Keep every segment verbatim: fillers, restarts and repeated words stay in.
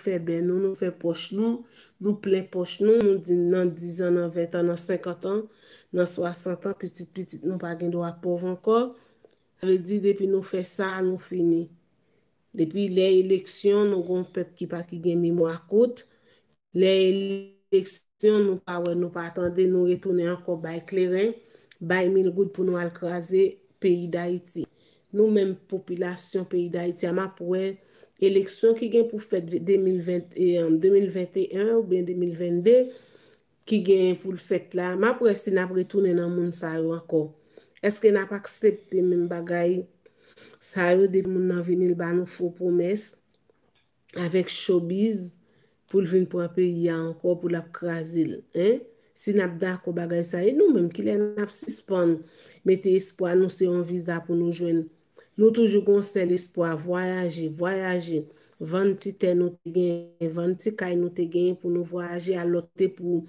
fè bè nou, nou fè pòch nou, nou plen pòch nou, nou di nan diz an, nan ven an, nan senkant an, nan swasant an, pitit pitit nou pa gen dwa pòv ankò. Sa vle di depi nou fè sa, nou fini. Depi lè eleksyon, nou gon pèp ki pa ki gen memwa kout. Lè eleksyon, nou pa wè, nou pa tande, nou retounen ankò bay kleren, bay mil goud pou nou al kraze peyi Dayiti. Nou menm popilasyon peyi Dayiti a, m ap wè eleksyon ki gen pou fèt de mil ven, e, de mil venteyen oubyen de mil vennde ki genyen pou l fèt la, m ap wè si n ap retounen nan moun sa yo ankò. Èske n ap aksepte menm bagay sa yo depi moun nan vini l ba nou fo pwomès avèk showbiz pou l vin pran peyi a ankò pou l ap kraze l, en? Si n ap dakò bagay sa, e nou menm kilè n ap sispann mete espwa nou se yon viza pou nou jwenn? Nou toujou gon sèl espwa, vwayaje, vwayaje, vann ti tè nou te genyen, vann ti kay nou te genyen pou nou vwayaje al lòt kote pou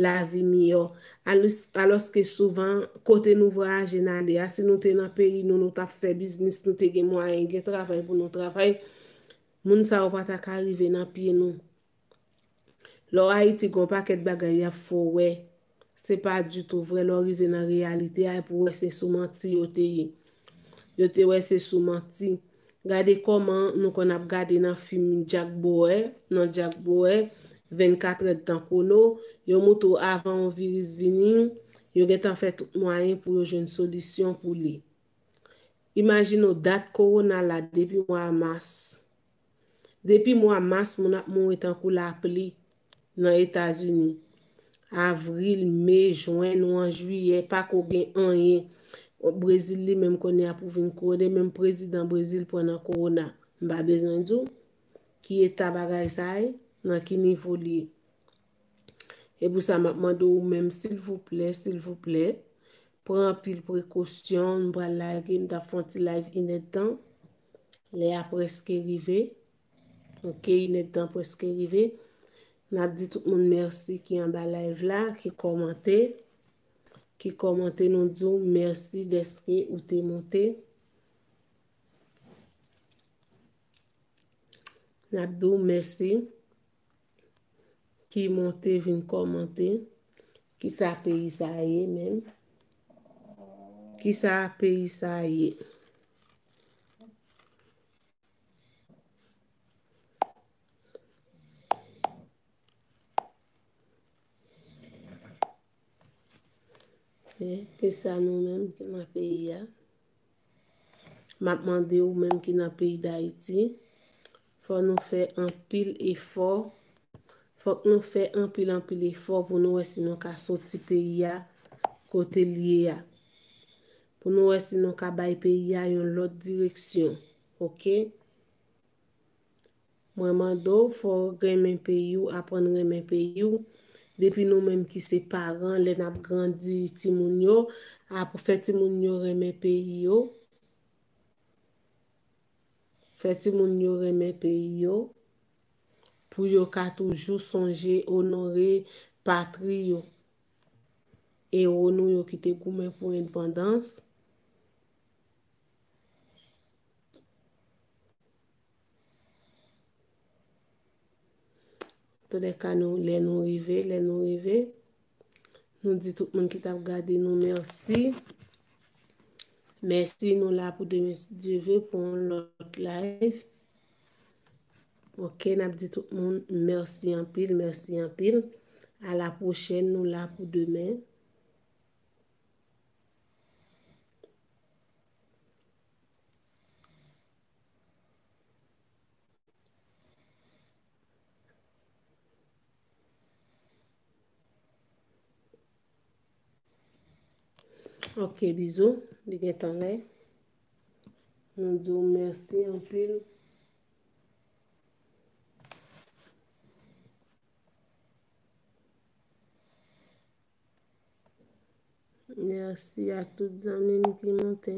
lavi miyò. Alòs, alòske souvan, kote nou vwayaje n ale a, si nou te nan peyi nou, nou t ap fè biznis, nou te gen mwayen, gen travay pou nou travay, moun sa yo pa ta ka rive nan pye nou. Lè w Ayiti, gon pakèt bagay y ap fè w wè. Se pa ditou vrè, lè w rive nan reyalite a, epi w wè se sou manti yo te ye. Yo te wè se sou manti. Gade kòman nou konn ap gade nan fim Jack Bauer, nan Jack Bauer, vennkat èdtan kwono, yo montre w avan yon viris vini, yo gentan fè tout mwayen pou yo jwenn solisyon pou li. Imajine w dat kowona la depi mwa mas. Depi mwa mas, moun ap mouri tankou lapli nan Etazini. Avril, me, jen, nou an jiyè, pako gen anyen. Brezil li menm kounye a pou vin kouwone, menm prezidan Brezil pran nan kowona. M pa bezwen di w ki eta bagay sa ye, nan ki nivo li ye. E pou sa, m ap mande w menm, silvouplè, silvouplè, pran anpil prekosyon. M pral lage, m t ap fè yon ti live inèdtan. Lè a prèske rive. Ok, inèdtan prèske rive. N ap di tout moun mèsi ki anba live la, ki kòmante. Ki kòmante, nou di w mèsi dèske ou te monte. N ap di w mèsi ki monte vin kòmante. Kisa peyi sa ye menm? Kisa peyi sa ye? E, kisa nou menm ki nan peyi a? M ap mande ou menm ki nan peyi Dayiti, fò nou fè anpil efò. Fòk nou fè anpil, anpil efò pou nou wè si nou ka soti peyi a kote l ye a. Pou nou wè si nou ka bay peyi a yon lòt direksyon. Ok? Mwen mande w, fò w renmen peyi w, aprann renmen peyi w. Depi nou menm ki se paran, lè n ap grandi timoun yo, ap fè timoun yo renmen peyi yo. Fè timoun yo renmen peyi yo, pou yo ka toujou sonje onore patri yo. Ewo nou yo ki te goumen pou endepandans. Antoulèka, nou, lè nou rive, lè nou rive, nou di tout moun ki t ap gade nou mèsi. Mèsi, nou la pou demen, si Dye ve, pou yon lòt live. Ok, n ap di tout moun mèsi anpil, mèsi anpil. A la pwochèn, nou la pou demen. Ok, bizou. Li gentan lè. Nou di w mèsi anpil. Mèsi a tout zanmi m ki monte.